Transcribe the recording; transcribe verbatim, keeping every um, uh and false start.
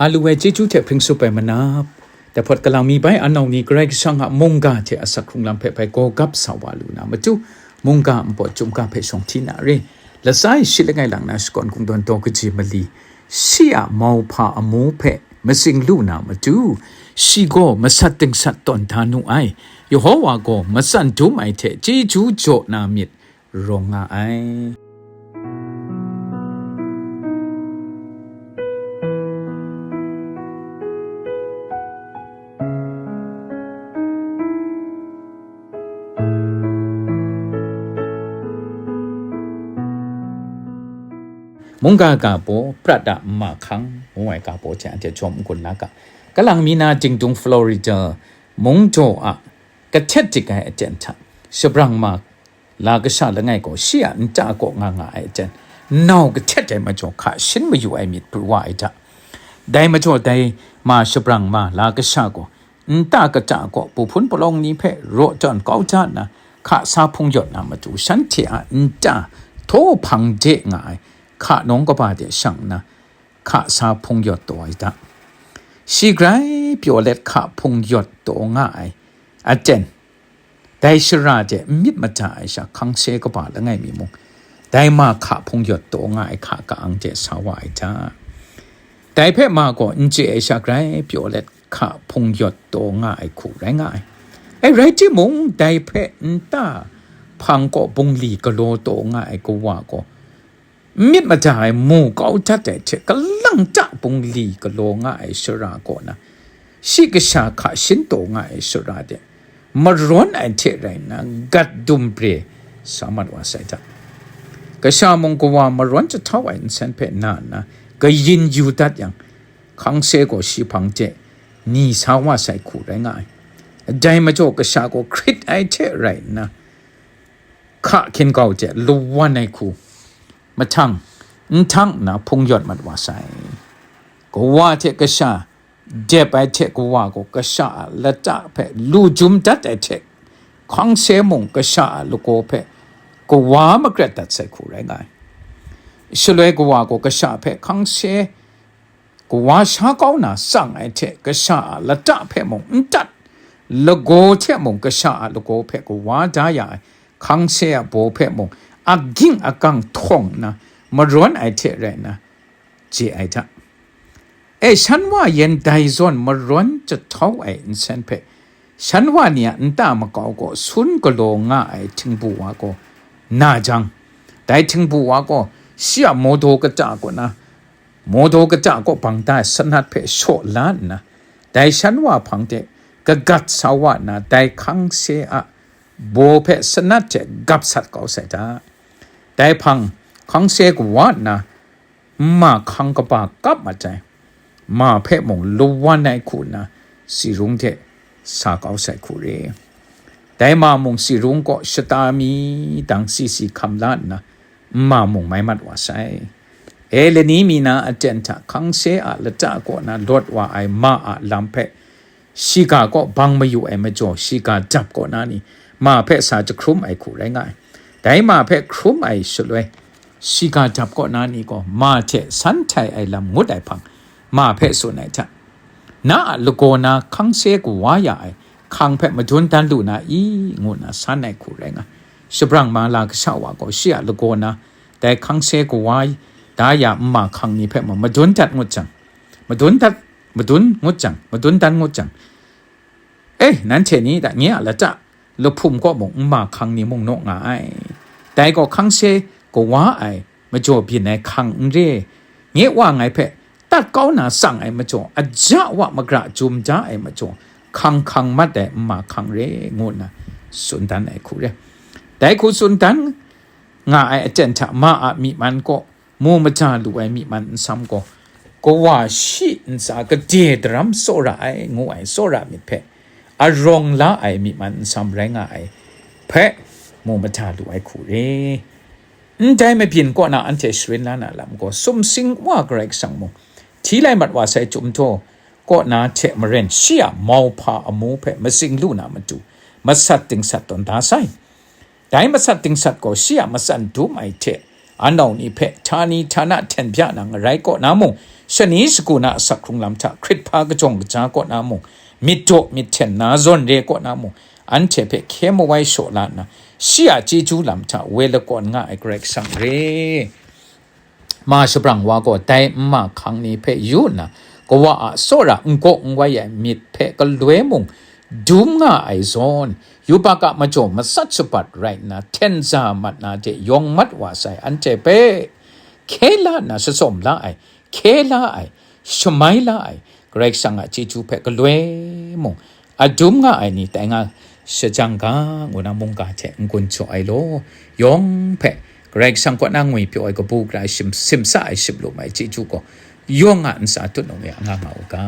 A lu ai chyeju hte hpring tsup ai manap, dai hpawt kalang mi bai a nau ni Karai Kasang a mungga hte asak hkrung lam hpe bai gaw gap sa wa lu na matu, mungga npawt chyum ga hpe shawng hti na re. Latsa e shi langai lang na shakawn kungdawn daw kaji mali, shi a mauhpa amu hpe matsing lu na matu, shi gaw masat dingsat tawn da nu ai. Yehova gaw matsan dum ai hte chyeju jaw na myit rawng nga ai. Mungga ga baw, prat a nma hkang, ngu ai ga baw hte anhte jawm n-gun la ga. Kalang mi na Dingdung Florida mung jaw a kahtet dik ai aten hta, shabrang ma la kasha langai gaw shi a nta kaw nga nga ai aten, nau kahtet ai majaw hka shin mayu ai myit pru wa ai hta. Dai majaw dai ma shabrang ma la kasha gaw, nta kata kaw pu hpun palawng ni hpe raw tawn kau da nna, hka sa hpung yawt na matu, shanhte a nta htaw hpang de nga ai hka nawng kaba de shang nna, hka sa hpung yawt taw ai hta. Shi grai pyaw let hka hpung yawt taw nga ai aten, dai shara de n myit mada ai sha hkangse kaba langai mi mung, dai ma hka hpung yawt taw nga ai hka ka-ang de sa wa ai hta. Dai hpe ma gaw n chye ai sha grai pyaw let hka hpung yawt taw nga ai hku rai nga ai. Ai rai timung, dai hpe nta hpang kaw bungli galaw taw nga ai kawa gaw, n myit mada ai mu kau dat ai hte kalang ta bungli galaw nga ai shara kaw na, shi kasha hka shin taw nga ai shara de, marawn ai hte rai nna, gat dum bre sa mat wa sai hta. Kasha mung kawa marawn jahtau ai nsen hpe na nna, kayin yu dat yang, hkangse gaw shi hpang de ni sa wa sai hku rai nga ai. Dai majaw kasha gaw hkrit ai hte rai nna, hka hkin kau hte lawan ai hku mahtang nhtang nna hpung yawt mat wa sai. Kawa hte kasha dep ai hte kawa gaw kasha a lata hpe lu jum dat ai hte, hkangse mung kasha a lagaw hpe kawa magret dat sai hku rai nga ai. Shaloi kawa gaw kasha hpe hkangse kawa sha kau na tsang ai hte, kasha a lata hpe mung n dat, lagaw hte mung kasha a lagaw hpe kawa da ya ai, hkangse a baw hpe mung aging agang htawng nna, marawn ai hte rai nna, chye ai hta. E, shan wa yen dai zawn marawn jahtau ai nsen hpe, shan wa ni a nta makau gaw sun galaw nga ai htingbu wa gaw na jang, dai htingbu wa gaw shi a mawdaw kata kaw na, mawdaw kata kaw bang da ai sanat hpe shaw la nna, dai shan wa hpang de kagat sa wa nna, dai hkangse a baw hpe sanat hte gap sat kau sai hta. Dai hpang hkangse kawa nna, nma hkang kaba kap mat ai, ma hpe mung lawan ai hku nna, tsi rung hte sa kau sai hku re. Dai ma mung tsi rung kaw shata mi dang si si hkam la nna, nma mung mai mat wa sai. Eleni mi na aten hta hkangse a lata kaw na lawt wa ai ma a lam hpe, shiga kaw bang mayu ai majaw, shiga dap kaw na ni, ma hpe sa jahkrum ai hku rai nga ai. Dai ma hpe hkrum ai shaloi, shiga dap kaw na ni gaw ma hte san htai ai lam ngut ai hpang, ma hpe tsun ai hta, na a lagaw na hkangse kawa ya ai hkang hpe madun dan lu na i, ngu nna san ai hku rai nga. Shabrang ma la kasha wa gaw shi a lagaw na dai hkangse kawa da ya nma hkang ni hpe mung madun dat ngut jang, madun dat, madun ngut jang, madun dan ngut jang, e, nanhte ni da, nye a lata lahpum kaw mung nma hkang ni mung naw nga ai. Dai gaw hkangse kawa ai majaw byin ai hkang n re, nye wa ngai hpe tat kau na tsang ai majaw, aja wa magra jum ja ai majaw, hkang hkang mat ai nma hkang re, ngu nna tsun dan ai hku re. Dai hku tsun dan nga ai aten hta ma a myi man kaw mu maja lu ai myi man nsam gaw, kawa shi ntsa gade daram tsawra ai ngu ai tsawra myit hpe arawng la ai myi man nsam rai nga ai hpe mu maja lu ai hku re. Ndai mabyin kaw na anhte sharin la na lam gaw, sumsing Wa Karai Kasang mung hti lai mat wa sai, Chyum htaw kaw na hte maren shi a mauhpa amu hpe matsing lu na matu, masat dingsat tawn da sai. Dai masat dingsat gaw shi a matsan dum ai hte, anau ni hpe htani htana hten bya na ngarai kaw na mung, shani shagu na asak hkrung lam hta hkrit hpa kajawng kaja kaw na mung, myit daw myit hten na zawn re kaw na mung, anhte hpe hkye mawai shaw la nna, shi a chyeju lam hta woi lakawn nga ai Karai Kasang re. Ma shabrang wa gaw dai nma hkang ni hpe yu nna, kawa a tsawra n gaw n wai ai myit hpe galoi mung dum nga ai zawn, yubak a majaw matsat shabat rai nna, hten za mat na de yawng mat wa sai anhte hpe hkye la nna shatsawm la ai, hkye la ai, shamai la ai, Karai Kasang a chyeju hpe galoi mung adum nga ai ni tai nga shajang ga, ngu na mungga hte n-gun jaw ai law, yawng hpe Karai Kasang kaw na ngwi pyaw ai kabu gara shim, simsa ai ship lu mai chyeju gaw, yawng a ntsa tut nung ya nga nga u ga.